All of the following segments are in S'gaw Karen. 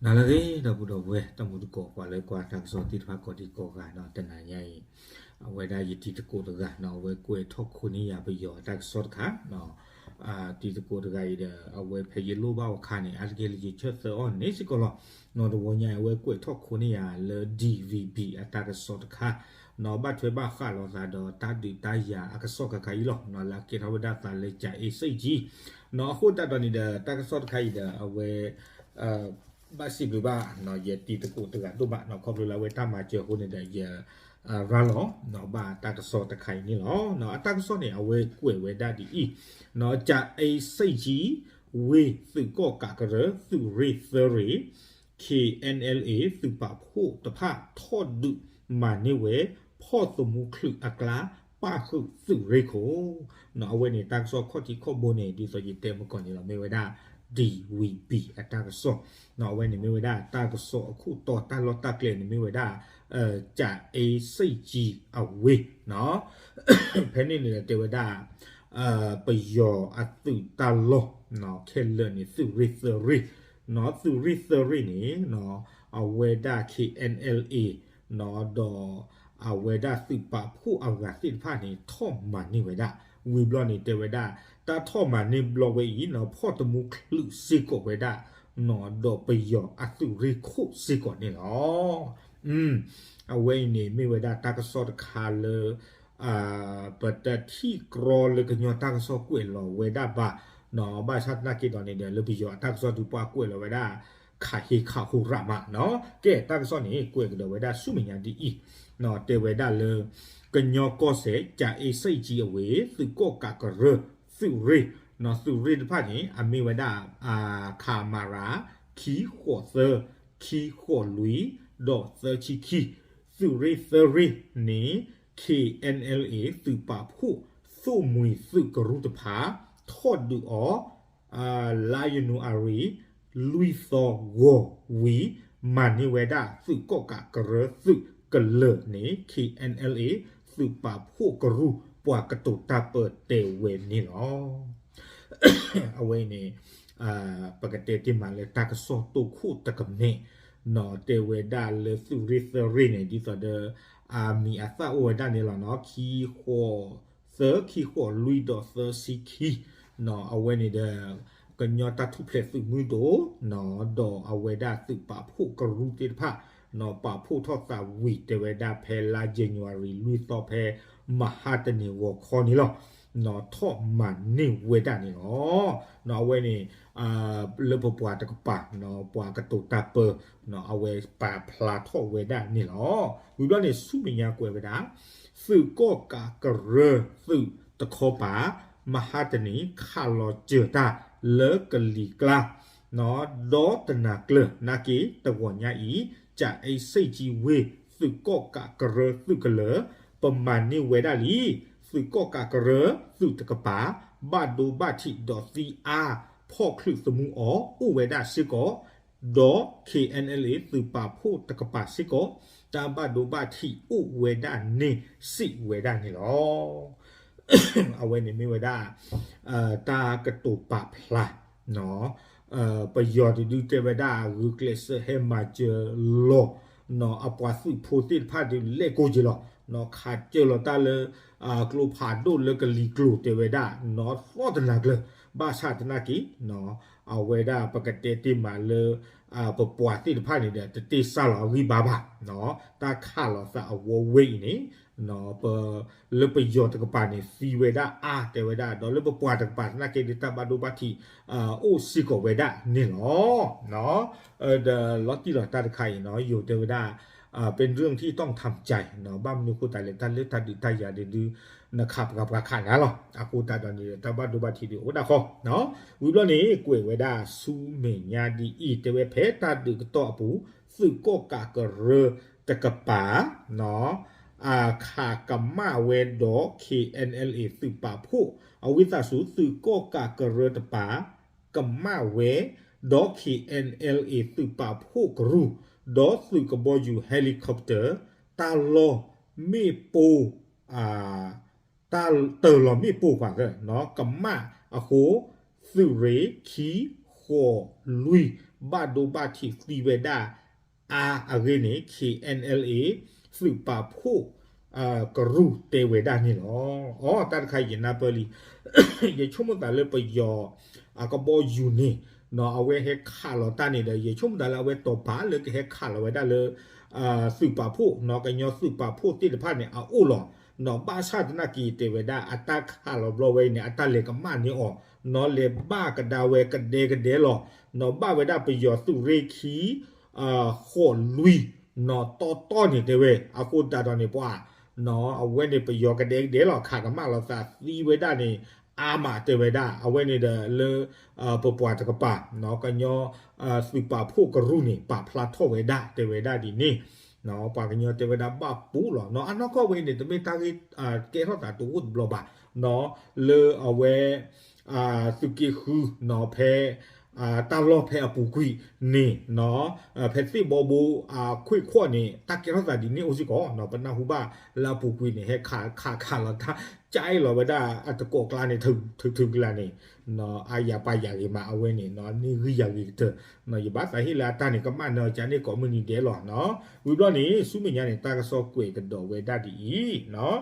နၤလၢအဂ့ၤ ဒီပုၢ်ဒီဝဲၢ် တၢ်မူတကိး ပှၤလၢကွၢ်တၢ်ကစီၣ်သ့ၣ်တဖၣ်ကိးဒံကိးဂၤနီၤ, တနၤညါအံၤ အဝဲဒၣ်ယတံၤသကိးတဂၤနီၤ, အဝဲကွဲးထီၣ်ခိးန့ၢ်ယၤပယီၤအတၢ်ကစီၣ်တခါ, တံၤသကိးတဂၤအံၤဒီး အဝဲဖဲယလိၣ်ဘၣ်အခါန့ၣ် အါတက့ၢ်လၢယဆၢၣ်သၢအီၤန့ၣ်စ့ၢ်ကီးလီၤ. နီၤ တဝီညါအံၤ အဝဲကွဲးထီၣ်ခိးန့ၢ်ယၤလၢ D V B အတၢ်ကစီၣ်တခါ, နီၤ ဘၣ်ထွဲဘၣ်ဃးလိာ်သးဒီးတၢ်ဒုးတၢ်ယၤအကစီၣ်ခါခါအံၤလီၤ. နီၤ လၢအကဲထီၣ်ဝဲဒၣ်သးလၢ ကၠၤအ့စ့ၣ်ကၠံ နီၤ အဃိသတးဒီးန့ၣ်ဒီး တၢ်ကစီၣ်တခါအံၤဒီး အဝဲ ဘၣ်စံးဘျုးဘၣ် ယတံၤသကိးတဂၤဒိၣ်မးနီၤ, ခီဖျိလၢအဝဲတၢ်မၤစၢၤအဃိန့ၣ်ဒီး ယ ရၤလီၤ ဘၣ်တၢ်ကစီၣ်တခါအံၤန့ၣ်လီၤ. အတၢ်ကစီၣ်န့ၣ် အဝဲကွဲးဝဲဒၣ်ဒ်အံၤ, ကၠၤအ့စ့ၣ်ကၠံ ဝ့ၢ်သုးကီၣ်ကးကရၢ သုးရ့ၣ်သၢရ့ၣ် K N L A သုးပာ်ဖှိၣ်တဖၣ်ထီၣ်ဒုးမၤန့ၢ်ဝဲ ဖီၣ်သမူချုးအကျါ ပၣ်ဃုာ်သုးရ့ၣ်ခိၣ် နီၤ အဝဲန့ၣ်တၢ်ကစီၣ်ခီၣ်ထံးခီၣ်ဘိန့ၣ် ဒ်သိးယတဲမုၢ်ကီၢ်န့ၣ်လီၤ, မ့ၢ်ဝဲဒၣ် D V B အတၢ်ကစီၣ်, နီၤ အဝဲန့ၣ်မ့ၢ်ဝဲဒၣ်တၢ်ကစီၣ်အခိၣ်တီ တၢ်လီၢ်တၢ်ကျဲန့ၣ်မ့ၢ်ဝဲဒၣ် ကၠၤအ့စ့ၣ်ကၠံအဝ့ၢ် နီၤ ဖဲန့ၣ်န့ၣ်ဒီးတဲဝဲဒၣ် ပယီၤအသုးတၢ်လီၢ် ခဲလၢာ်န့ၣ် သုးရ့ၣ်သၢရ့ၣ် နီၤ သုးရ့ၣ်သၢရ့ၣ်န့ၣ် အဝဲဒၣ် K N L A နီၤ ဒီးအဝဲဒၣ်သုးပာ်ဖှိၣ်အဂၤသ့ၣ်တဖၣ်န့ၣ် ထီၣ်မၤန့ၢ်ဝဲဒၣ်, ဝံၤဘျီန့ၣ်တဲဝဲဒၣ် တၢ်ထီၣ်မၤန့ၢ်ဘျီဝဲအံၤနီၤ ဖီၣ်သမူချုးစ့ၢ်ကီးဝဲဒၣ် နီၤ ဒီးပယီၤအသုးရ့ၣ်ခိၣ်စ့ၢ်ကီးန့ၣ်လီၤ. အဝဲအံၤန့ၣ်မ့ၢ်ဝဲဒၣ်တၢ်ကစီၣ်တခါလၢ ပတထံၣ်ကြီလၢကညီတၢ်ကစီၣ်ကွဲးလီၤဝဲဒၣ်ဘၣ်, ဘၣ်ဆၣ်သနာ်က့ဒီးန့ၣ်ဒီး လၢပယီၤအတၢ်ကစီၣ်ဒုးပှၤကွဲးလီၤဝဲဒၣ် ခးဟ့ခးဟူရးမးနီၤ, ကဲတၢ်ကစီၣ်န့ၣ် ကွဲးကဒီးဝဲဒၣ်ဆူမဲာ်ညါဒ်အံၤ, တဲဝဲဒၣ်လၢ ကညီကီၢ်စဲၣ် ကၠၤအ့စ့ၣ်ကၠံအဝ့ၢ် သုးကီၣ်ကးကရၢ သုးရ့ၣ်, သုးရ့ၣ်တဖၣ်န့ၣ် အမ့ၢ်ဝဲဒၣ် ခမရ ခံဃိးသၢ, ခံဃိးလွံၢ်, ဒီးသၢဆံခံ, သုးရ့ၣ်သၢရ့ၣ်န့ၣ် K N L A သုးပာ်ဖှိၣ် သိၣ်မှံၤသုးကရူၢ်တဖၣ် ထီၣ်ဒုးအီၤ လါယနူၤအါရံၤ လွံၢ်သီဂီၤဝံၤ မၤန့ၢ်ဝဲဒၣ်သုးကီၣ်ကးကရၢသုးကလၢၤန့ၣ် K N L A သုးပာ်ဖှိၣ်ကရူၢ်ပှၤကတိၤတၢ်ပၢတဲဝဲန့ၣ်လီၤ. အဝဲအံၤန့ၣ် ပကတဲတ့ၢ်မးလၢတၢ်ကစီၣ်တိခိၣ်တကမဲာ်နီၤ, တဲဝဲဒၣ်လၢသုးရ့ၣ်သၢရ့ၣ်န့ၣ် ဒ်သိးဒီး အမံၤအသၣ်အိၣ်ဝဲဒၣ်န့ၣ်လီၤနီၤ, ခံဃိးသၢ, ခံဃိးလွံၢ်ဒီးသၢဆံခံ, နီၤ အဝဲန့ၣ်ဒီး ကညီတၢ်ထူၣ်ဖျဲးသုးမုၢ်ဒိၣ် နီၤ ဒီးအဝဲဒၣ်သုးပာ်ဖှိၣ်ကရူၢ်သ့ၣ်တဖၣ် နီၤ ပာ်ဖှိၣ်ထီၣ်သးဝံၤ တဲဝဲဒၣ်ဖဲလါ January လွံၢ်သီ ဖဲမဟါတနံၤဂီၤခီန့ၣ်လီၤ, နီၤ ထီၣ်မၤန့ၢ်ဝဲဒၣ်န့ၣ်လီၤ. နီၤ အဝဲန့ၣ် လၢပပှၤတကပၤ နီၤ ပှၤကတိၤတၢ်ပၢ နီၤ အဝဲပာ်ဖျါထီၣ်ဝဲဒၣ်န့ၣ်လီၤ. ဝံၤဘျီန့ၣ် ဆူမဲာ်ညါကွဲးဝဲဒၣ် သုးကီၣ်ကးကရၢသုးတခီပၤ မဟါတနံၤ ခးလီၤစၢၤတၢ်လၢကလံၤကျါ နီၤ ဒီတနၤကျၢၤ နာ်က့ တဂီၤညါအံၤ ကၠၤအ့စ့ၣ်ကၠံဝ့ၢ် သုးကီၣ်ကးကရၢသုးကလၢၤ ပမၤန့ၢ်ဝဲဒၣ်လံ. သုးကီၣ်ကးကရၢသုးတကပၤ ဘၣ်ဒိဘၣ်ထံးဒီးသံအါ ဖီၣ်ချုးသမူအီၤ အိၣ်ဝဲဒၣ်စ့ၢ်ကီး ဒီး K N L A သုးပာ်ဖှိၣ်တကပၤစ့ၢ်ကီး တၢ်ဘၣ်ဒိဘၣ်ထံးအိၣ်ဝဲဒၣ်န့ၣ် စံးဝဲဒၣ်န့ၣ်လီၤ. အဝဲန့ၣ်မ့ၢ်ဝဲဒၣ် တၢ်ကတိၤပာ်ဖျါ ပယီၤတဒုတဲဝဲဒၣ် ဂုာ်ကျဲးစၢးဟဲမၤစၢၤလီၤ နီၤ အပှၤသုးဖိသ့ၣ်တဖၣ်ဒုးလဲၣ်ကိၢ်က့ၤလီၤ နီၤ ခးစၢၤလီၤတၢ်လၢ ကျိဖးဒိၣ်လၢကလံၤကျိၤတဲဝဲဒၣ် နီၤ သီတနၤကျၢၤ ဘၣ်ဆၣ်သနာ်က့ အဝဲဒၣ်ပကတဲတ့ၢ်မးလၢ ပပှၤသ့ၣ်တဖၣ်န့ၣ်ဒီး တတ့စၢ်လီၤအဂံၢ်ဘါဘၣ် တၢ်ခးလိာ်သးအဝဲအံၤန့ၣ် လၢပယီၤတကပၤန့ၣ် သံဝဲဒၣ်အါတဲဝဲဒၣ် ဒီးလၢပပှၤတကပၤသနာ်က့ဒီး တၢ်ဘၣ်ဒိဘၣ်ထံး အိၣ်စ့ၢ်ကီးဝဲဒၣ်န့ၣ်လီၤ. ဒီးလီၤတံၢ်လီၤတၢ်တခါအံၤနီၤ ယိၤတဲဝဲဒၣ် เป็นเรื่องที่ต้องทำใจ ဘၣ်မနုၤအဃိသတးလဲၣ် တၢ်လၢတၢ်ဒုးတၢ်ယၤဒုး နခးပှၤပှၤခးနၤလီၤ. အဃိသတးဒီးန့ၣ် တၢ်ဘၣ်ဒိဘၣ်ထံးဒုးအိၣ်ဒၣ်ဃီ ဝံၤဘျီန့ၣ် ကွဲးဝဲဒၣ်ဆူမဲာ်ညါဒ်အံၤ တဲဝဲဖဲတၢ်ဒုးကတီၢ်အပူၤ သုးကီၣ်ကးကရၢတကပၤ အခးကမၣ်ဝဲဒီး K N L A သုးပာ်ဖှိၣ် အဝံသးစူၤ သုးကီၣ်ကးကရၢတပၤ ကမၣ်ဝဲ ဒီး K N L A သုးပာ်ဖှိၣ်ကရူၢ် ဒီးသုးကဘီယူၤ helicopter တၢ်လီၢ်မ့ၣ်ပိၢ် တၢ်တၢၢ်လီၤမ့ၣ်ပိၢ်ပှၤ ကမၣ်အဃိ သုးရ့ၣ်ခံဃိးလွံၢ် ဘၣ်ဒိဘၣ်ထံးသံဝဲဒၣ်အါအဂ့ၢ်န့ၣ် K N L A သုးပာ်ဖှိၣ်ကရူၢ်တဲဝဲဒၣ်န့ၣ်လီၤ. အီ တၢ်တခါယနၢ်ပၢၢ်လံ ယဆိကမိၣ်သးလၢပယီၤအကဘီယူၤန့ၣ် အဝဲဟဲခးလီၤတၢ်န့ၣ်ဒီး ယဆိကမိၣ်သးလၢအဝဲတီၤပာ်လၢကဟဲခးလီၤဝဲဒၣ်လၢ သုးပာ်ဖှိၣ် ကညီသုးပာ်ဖှိၣ်သ့ၣ်တဖၣ်န့ၣ် အအိၣ်လီၤ. ဘၣ်ဆၣ်သနာ်က့တဲဝဲဒၣ် အတၢ်ခးလီၤဘျီဝဲအံၤန့ၣ် အတၢ်လဲၤကမၣ်န့ၢ်အီၤ လဲၤဘၣ်ကဒါဝဲကဒဲကဒဲလီၤ. ဘၣ်ဝဲဒၣ်ပယီၤသုးရ့ၣ်ခံ ဃိးလွံၢ် တီတီန့ၣ်တဲဝဲ အဃိသတးဒီးန့ၣ်ပှၤ အဝဲန့ၣ်ပယီၤကဒဲကဒဲလီၤ ခးကမၣ်လီၤသးသံဝဲဒၣ်န့ၣ် အါမးတဲဝဲဒၣ် အဝဲန့ၣ်ဒီးလၢ ပပှၤတကပၤ ကညီ သုးပာ်ဖှိၣ်ကရူၢ်န့ၣ် ပာ်ဖျါထီၣ်ဝဲဒၣ်တဲဝဲဒၣ်ဒ်န့ၣ် ပှၤကညီတဲဝဲဒၣ်ဘၣ်ပူၤလီၤ. အနီၢ်ကီၢ်ဝဲအံၤန့ၣ် တမ့ၢ်တၢ်ဂ့ၢ်ကဲထီၣ်သးတဝိၣ်တဘျီဘၣ် လၢအဝဲ သုးက့ဃု ဖဲ တၢ်လီၢ်ဖဲအပူၤကွံာ်န့ၣ် ဖဲသ့ၣ်ဘီဘိအခွ့ၣ်ခွီၣ်န့ၣ် တၢ်ကဲထီၣ်သးဒ်န့ၣ်အိၣ်စ့ၢ်ကီး ပနၢ်ဟူဘၣ်လၢအပူၤကွံာ်န့ၣ် ဟဲခးခးခးလီၤတၢ် ကၠဲးလီၤဝဲဒၣ်အတကိးကျါန့ၣ် ထုးထုးကလၢန့ၣ် အါယၤပာ်ယၤဂ့ၤမး အဝဲန့ၣ် န့ၢ်ဂံၢ်ယၤဂ့ၤကတၢၢ် ယဘၣ်သးဟ့ၣ်လၢအတၢ်န့ၣ် ကမၣ်နၢၤကန့ၣ်ကိးမုၢ်နံၤဒဲးလီၤ. ဝံၤဘျီန့ၣ် ဆူမဲာ်ညါန့ၣ် တၢ်ကစီၣ်ကွဲးကဒီးဝဲဒၣ်ဒ်အံၤ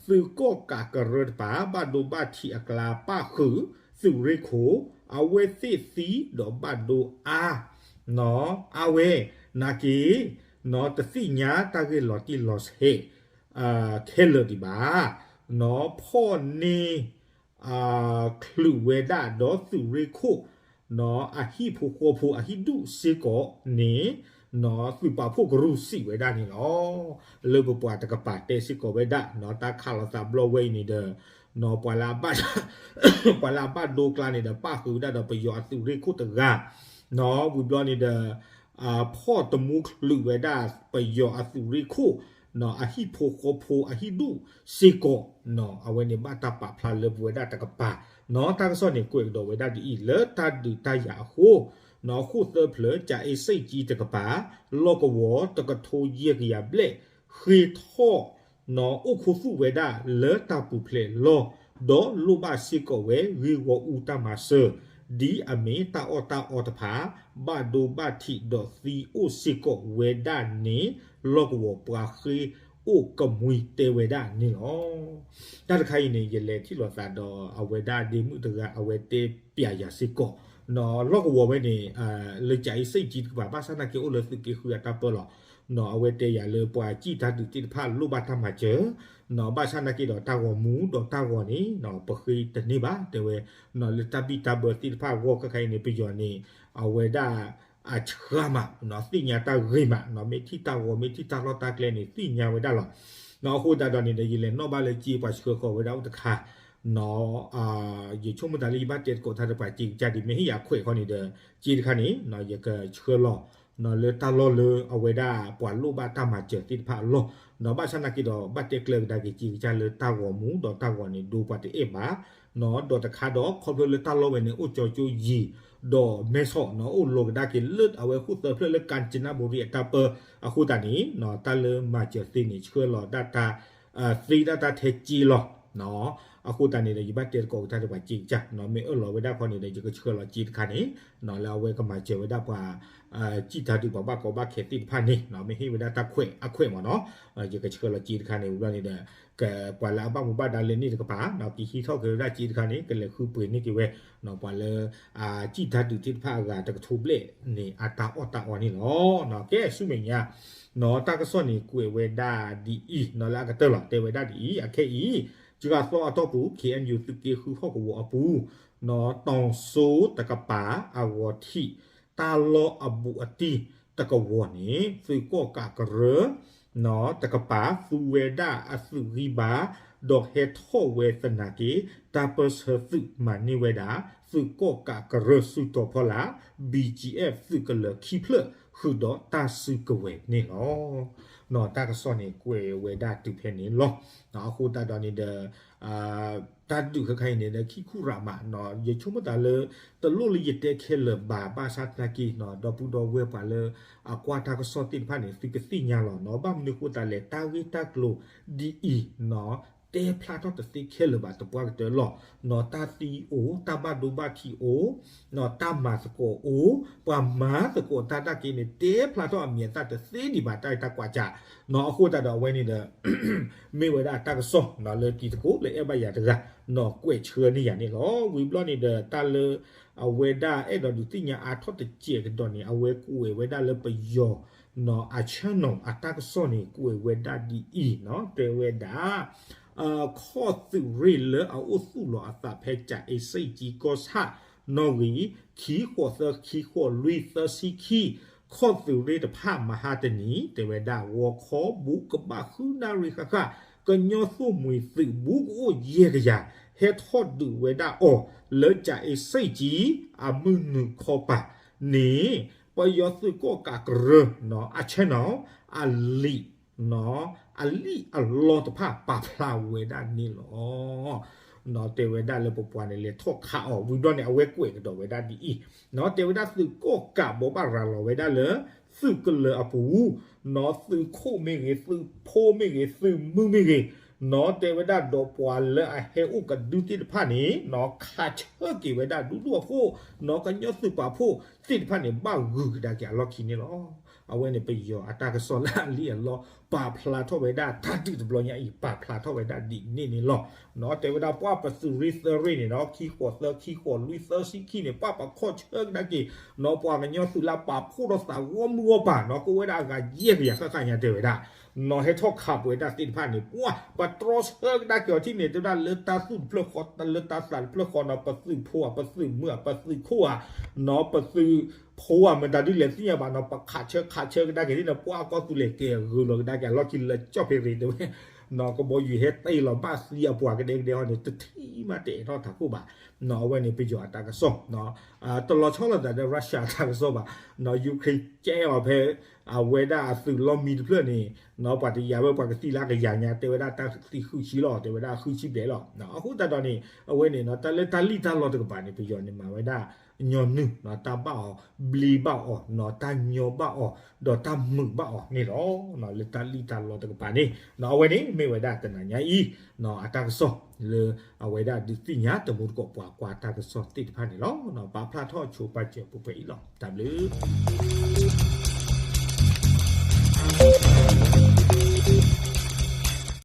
သုးကီၣ်ကးကရၢတကပၤ ဘၣ်ဒိဘၣ်ထံးအကျါပၣ်ဃုာ် သုးရ့ၣ်ခိၣ် အဝဲသ့ၣ်သံဒီးဘၣ်ဒိအါ အါဝဲ နာ်က့ တသ့ၣ်ညါတၢ်ဂ့ၢ်လီၤတံၢ်လီၤဆဲး ခဲလၢာ်ဒံးဘၣ် ဖီၣ်န့ၢ် ချုးဝဲဒၣ်ဒီးသုးရ့ၣ်ခိၣ် အဟံၣ်ဖိဃီဖိအဟံၣ်ဒူၣ်စ့ၢ်ကီးန့ၣ် သုးပာ်ဖှိၣ်ကရူၢ်စံးဝဲဒၣ်န့ၣ်လီၤ. လၢပပှၤတကပၤတဲစ့ၢ်ကီးဝဲဒၣ် တၢ်ခးလီၤသးဘျီဝဲအံၤန့ၣ်ဒီး ပှၤလၢအဘၣ် ပှၤလၢအဘၣ်ဒိကျါန့ၣ်ဒီး ပၣ်ဃုာ်ဝဲဒၣ်ဒီးပယီၤအသုးရ့ၣ်ခိၣ်တဂၤ ဝံၤဘျီန့ၣ်ဒီး ဖီၣ်တမူချုးဝဲဒၣ်ပယီၤအသုးရ့ၣ်ခိၣ် အဟံၣ်ဖိဃီဖိအဟံၣ်ဒူၣ်စ့ၢ်ကီး အဝဲန့ၣ်ဘၣ်တၢ်ပာ်ဖျါလၢပဝဲဒၣ်တကပၤ တၢ်ကစီၣ်န့ၣ်ကွဲးကဒီးဝဲဒၣ်ဒ်အံၤ လၢတၢ်ဒုးတၢ်ယၤအဃိ ခိၣ်သၢဖျၢၣ် ကၠၤအ့စ့ၣ်ကၠံတကပၤ လီၢ်ကဝီၤတကထိယဲၢ်ကယၤဘျဲၣ် ဃ့ထီၣ် အိၣ်ခူသူၣ်ဝဲဒၣ်လၢတၢ်ပူၤဖျဲးလီၢ် ဒီးလိၣ်ဘၣ်စ့ၢ်ကီးဝဲဂ့ၢ်ဂီၢ်အူတၢ်မၤစၢၤ ဒ်အမ့ၢ်တၢ်အီၣ်တၢ်အီတဖၣ် ဘၣ်ဒိဘၣ်ထံးဒီးသံအိၣ်စ့ၢ်ကီးဝဲဒၣ်န့ၣ် လီၢ်ကဝီၤပှၤဃ့အိၣ်ကမှံတဲဝဲဒၣ်န့ၣ်လီၤ. တၢ်တခါအံၤန့ၣ် ယလဲၤထံၣ်လိာ်သးဒီးအဝဲဒၣ်ဒ့မုၣ်တဂၤ အဝဲတဲပျးယၤစ့ၢ်ကီး လီၢ်ကဝီၤဝဲန့ၣ် လၢကၠၤအ့စ့ၣ်ကၠံတကပၤ ဘၣ်ဆၣ်သနာ်က့အိၣ်လၢသုးက့ဃုအတၢ်ပၢလီၤ အဝဲတဲယၤလၢပှၤစံၣ်တၢ်ဒုးသ့ၣ်တဖၣ်လိၣ်ဘၣ်တၢ်မၤစၢၤ ဘၣ်ဆၣ်သနာ်က့ဒီးတၢ်ဂီၤမူဒီးတၢ်ဂီၤန့ၣ် ပဃ့တန့ၢ်ဘၣ် တဲဝဲ လၢတၢ်ဘံၣ်တၢ်ဘၢသ့ၣ်တဖၣ်အဂီၢ်ခဲခါအံၤန့ၣ် ပယီၤန့ၣ် အဝဲဒၣ် အဆှၢမး သ့ၣ်ညါတၢ်ဂ့ၤမး မ့ၢ်ထံၣ်တၢ်ဂီၤ မ့ၢ်ထံၣ်တၢ်လီၢ်တၢ်ကျဲန့ၣ် သ့ၣ်ညါဝဲဒၣ်လီၤ. အဃိသတးဒီးန့ၣ်ဒီး ယလဲၤနီၣ်ဘၣ်လၢကၠ့ပှၤဆှၢဃီၤဝဲဒၣ်အိၣ်တခါ ယဆိကမိၣ်သးလၢယဘၣ်တဲသကိးတၢ်ဒီးပှၤကၠ့ကစၢ်ဒ် မ့ၢ်ဟ့ၣ်ယၤခွဲးခီန့ၣ်ဒီး ကၠ့တခါန့ၣ် ယကဆှၢလီၤ လၢတၢ်လီၢ်လၢအဝဲဒၣ်ပှၤလိၣ်ဘၣ်တၢ်မၤစၢၤသ့ၣ်တဖၣ်အလီၢ် ဘၣ်ဆၣ်သနာ်က့ဒီး ဘၣ်တဲကျၢၤကဒါက့ၤကၠ့ကစၢ်လၢတၢ်ဂီၤမူဒီးတၢ်ဂီၤန့ၣ် ဒိပှၤတအဲၣ်ဘၣ် ဒီးတခါဒီးခီဖျိလၢတၢ်လီၢ်ဝဲန့ၣ် အိၣ်ကၠီကၠိယံၤ ဒီးမဲဆီး အိၣ်လိၤကဒါက့ၤလၢအဝဲခိၣ်သၢဖျၢၣ်လၢ ကၣ်စနဘူရံအတၢ်ပၢ အဃိသတးန့ၣ် တၢ်လၢမၤစၢၤသ့န့ၣ် ဆှၢလီၤဒၣ်တၢ် သ့ဒၣ်တၢ်ထဲကၠ့လီၤ. အဃိသတးန့ၣ်ဒီး ယဘၣ်တဲသကိးကစၢ်ဒီးပှၤကၠ့ကစၢ် မ့ၢ်အၢၣ်လီၤဝဲဒၣ်ခီန့ၣ်ဒီး ယကဆှၢလီၤကၠ့တခါန့ၣ် လၢအဝဲကမၤစၢၤဝဲဒၣ်ပှၤ စံၣ်တၢ်ဒုးပှၤဘၣ်ကီဘၣ်ခဲသ့ၣ်တဖၣ်န့ၣ် မ့ၢ်ဟ့ၣ်ဝဲဒၣ်တၢ်ခွဲးအခွဲးမးနီၤ ယကဆှၢလီၤကၠ့တခါန့ၣ် ဝံၤဘျီန့ၣ်ဒီး ပှၤလၢအဘၣ်မူဘၣ်ဒါလဲန့ၣ်တကပၤ ကဟံးထီၣ်က့ၤဝဲဒၣ်ကၠ့တခါန့ၣ် ကလဲၤဃုပှ့ၤန့ၢ်က့ၤဝဲ ပှၤလၢ စံၣ်တၢ်ဒုးသ့ၣ်တဖၣ်အဂၤတကထိဘျဲၣ်န့ၣ် အတၢ်အီၣ်တၢ်အီန့ၣ်လီၤ. ကဲဆူမဲာ်ညါ တၢ်ကစီၣ်န့ၣ်ကွဲးဝဲဒၣ်ဒ်အံၤ လၢအကတၢၢ်လီၤ တဲဝဲဒၣ်ဒ်အံၤ အခဲအံၤ ကဂၤသီအတီၢ်ပူၤ K N U သုးက့ဃုဟီၣ်ကဝီၤအပူၤ တီၤစိတကပၤအဂီၤထံး တၢ်လီၢ်အဘူးအတံၢ်တကဝီၤန့ၣ် သုးကီၣ်ကးကရၢ တကပၤ သူဝဲဒၣ်အသုးဂံၢ်ဘါ ဒီးဟဲထီၣ်ဝဲသနာ်က့ တၢ်ပၢၢ်ဆၢသုးမၤန့ၢ်ဝဲဒၣ် သုးကီၣ်ကးကရၢစုတီၤဖီလာ် B G F သုးကလၢၤခံဖျၢၣ် ဃုာ်ဒီးတၢ်စုကဝဲၤန့ၣ်လီၤ. တၢ်ကစီၣ်န့ၣ်ကွဲးဝဲဒၣ်တုၤဖဲန့ၣ်လီၤ. အဃိသတးဒီးန့ၣ်ဒီး တၢ်ဒုးခဲခါအံၤန့ၣ်ဒီး ခံခူရးမး ယဆိကမိၣ်သးလၢ တလိၣ်လၢယတဲခဲလၢာ်ဘၣ် ဘၣ်ဆၣ်သနာ်က့ ဒီပုၢ်ဒီဝဲၢ်ပှၤလၢ အကွၢ်တၢ်ကစီၣ်သ့ၣ်တဖၣ်န့ၣ် သုကသ့ၣ်ညါလီၤနီၤ ဘၣ်မနုၤအဃိသတးလဲၣ် တၢ်ဂ့ၢ်တၢ်ကျိၤဒ်အံၤနီၤ တဲဖျါထီၣ်တသ့ခဲလၢာ်ဘၣ် တပှၢ်ကတၢၢ်လီၤ. နီၢ်တၢ်သံအိၣ်, တၢ်ဘၣ်ဒိဘၣ်ထံးအိၣ်, နီၢ်တၢ်မၤသကိးအိၣ်, ပှၤမၤသကိးတၢ်ဒၣ်က့ၤန့ၣ် တဲဖျါထီၣ်အမံၤအသၣ်တသ့ဒံးဘၣ် တၢ်ဂ့ၢ်တၢ်ကွၢ်စ့ၢ်. နီၢ်အဃိသတးဒီးအဝဲန့ၣ်ဒီး မ့ၢ်ဝဲဒၣ်တၢ်ကစီၣ်လၢတံၤသကိးလၢအဲၣ်ဘၣ်ယၤတဂၤ နီၢ်ကွဲးဆှၢန့ၢ်ယၤန့ၣ်လီၤ. ဝံၤဘျီန့ၣ်ဒီး တၢ်လၢအဝဲဒၣ်အဲၣ်ဒိးဒုးသ့ၣ်ညါအါထီၣ်တစဲးကဒီးန့ၣ် အဝဲကွဲးဝဲဒၣ်လၢပယီၤ နီၢ်အ channel အတၢ်ကစီၣ်န့ၣ် ကွဲးဝဲဒၣ်ဒ်အံၤနီၢ် တဲဝဲဒၣ် ခီၣ်သုးရ့ၣ်လၢအအိၣ်သူၣ်လီၤအသးဖဲကၠၤအ့စ့ၣ်ကၠံကီၢ်ဆၣ် နီၣ်ဂံၢ် ခံဃိးသၢ ခံဃိးလွံၢ်သၢဆံခံ ခီၣ်သုးရ့ၣ်တဖၣ်မဟါတနံၤ တဲဝဲဒၣ် ဂီၤခီဘူးကဘၣ်ဃုနၣ်ရံၣ်ဃၣ်ဃၣ် ကညီသိၣ်မှံၤသုးဘူးကအိၣ်ယဲၢ်ကယၤ ဟဲထီၣ်ဒုးဝဲဒၣ်အီၤ လၢကၠၤအ့စ့ၣ်ကၠံ အမုၢ်နုာ်ခီပၤန့ၣ် ပယီၤသုးကီၣ်ကးကရၢ နီၢ် အ channel အလံာ် နီၢ် အလံာ်အလီတဖၣ် ပာ်ဖျါဝဲဒၣ်န့ၣ်လီၤ. နီၢ် တဲဝဲဒၣ်လၢပပှၤန့ၣ် လဲၤထီၣ်ခးအီၤ ဝံၤဘျီန့ၣ် အဝဲကွဲးကဒီးဝဲဒၣ်ဒ်အံၤ နီၢ် တဲဝဲဒၣ်သုးကီၣ်ကးဘိးဘၣ်ရၤလီၤဝဲဒၣ်လၢ သုးကလၢၤအပူၤ နီၢ် သုးခိၣ်မ့ၢ်ဂ့ၤ သုးဖိမ့ၢ်ဂ့ၤ သုးမုၢ်မ့ၢ်ဂ့ၤ နီၢ် တဲဝဲဒၣ်ဒီးပှၤလၢအဟဲအိၣ်ကဒုသ့ၣ်တဖၣ်န့ၣ် နီၢ် ခးဆၢက့ၤဝဲဒၣ်ဒူဒူအခိၣ် နီၢ် ကညီသုးပာ်ဖှိၣ်သ့ၣ်တဖၣ်န့ၣ် ဘၣ်ဂုၤကဒါက့ၤအလီၢ်ခံန့ၣ်လီၤ. အဝဲန့ၣ်ပယီၤအတၢ်ကစီၣ်လၢအလံာ်အလီ ပာ်ဖျါထီၣ်ဝဲဒၣ်တၢ်ဒုးတဘျီညါအံၤ ပာ်ဖျါထီၣ်ဝဲဒၣ်ဒ်န့ၣ်န့ၣ်လီၤ. နီၢ် တဲဝဲဒၣ်ပှၤပသုးရ့ၣ်သၢရ့ၣ်န့ၣ်ဒီး ခံဃိးသၢ ခံဃိးလွံၢ်သၢဆံခံန့ၣ် ပှၤပခီၣ်ဆၢကဒါက့ၤ နီၢ် ပှၤကညီသုးလၢပာ်ဖှိၣ်ထီၣ်သးဂီၢ်မုၢ်ဂီၢ်ပၤ နီၢ် ကအိၣ်ဝဲဒၣ်အဂၤယဲၢ်ကယၤဃၣ်ဃၣ်ညါ တဲဝဲဒၣ် နီၢ် ဟဲထီၣ်ခးပဝဲဒၣ်သ့ၣ်တဖၣ်န့ၣ် ပှၤ ပတြီဆၢကဒါက့ၤအီၤထံၣ်န့ၣ် တဲဝဲဒၣ်လၢတၢ်သူၣ်တဖျၢၣ်ဃီ လၢတၢ်သးတဖျၢၣ်ဃီနီၢ် ပသုးဖိဧါ ပသုးမုၢ်ဧါ ပသုးခိၣ်ဧါ နီၢ် ပသုးဖိဧါ မတၤဒုလဲၣ်သ့ၣ်ညါဘၣ်နီၢ် ပခးဆၢခးဆၢကဒါက့ၤသ့ၣ်န့ၣ် ပှၤကီၢ်သူလ့ၤကဲဂုၤလီၤကဒါက့ၤအလီၢ်ခံလၢကၠီၣ်ဖ့ရ့ၤတဲဝဲ နီၢ် ကဘီယူၤဟဲတ့ၢ်လီၤဘၣ်သံအပှၤကဒဲကဒဲဟီန့ၣ် တထံၣ်မးတအဲၣ်ထီၣ်ထးခိၣ်ဘၣ် နီၢ် အဝဲန့ၣ်ပယီၤအတၢ်ကစီၣ် တလီၤဆီလိာ်သးဒီး Russia အတၢ်ကစီၣ်ဘၣ် နီၢ် Ukraine ကဲအီၤဖဲ အဝဲဒၣ်အသုးလီၢ်မံတဖျၢၣ်န့ၣ် နီၢ် ပှၤတယာ်ဝဲပှၤကသံလၢကယၤညါ တဲဝဲဒၣ်တၢ်သံဃုဆံလီၤ တဲဝဲဒၣ်ဃုဆံဘျဲၣ်လီၤ. အဃိသတးဒီးန့ၣ် အဝဲန့ၣ်နီၢ် တၢ်လၢတၢ်လံၣ်တၢ်လီတကပၤန့ၣ် ပယီၤန့ၣ်မၤဝဲဒၣ် ညီနုၢ်နီၢ် တၢ်ဘၣ်အီၤ ဘျံးဘၣ်အီၤနီၢ် တၢ်ညီဘၣ်အီၤ ဒီးတၢ်မုာ်ဘၣ်အီၤန့ၣ်လီၤ. လၢတၢ်လံၣ်တၢ်လီတကပၤန့ၣ် အဝဲန့ၣ်မ့ၢ်ဝဲဒၣ်တနၤညါအံၤ အတၢ်ကစီၣ်လၢအဝဲဒၣ်ဒုးသ့ၣ်ညါတမူတကိးပှၤကွၢ်တၢ်ကစီၣ်သ့ၣ်တဖၣ်န့ၣ်လီၤ. ပာ်ဖျါထီၣ်ဆိပာ်စၢၤပှဲၤပှဲၤအံၤလီၤ. တၢ်ဘျုး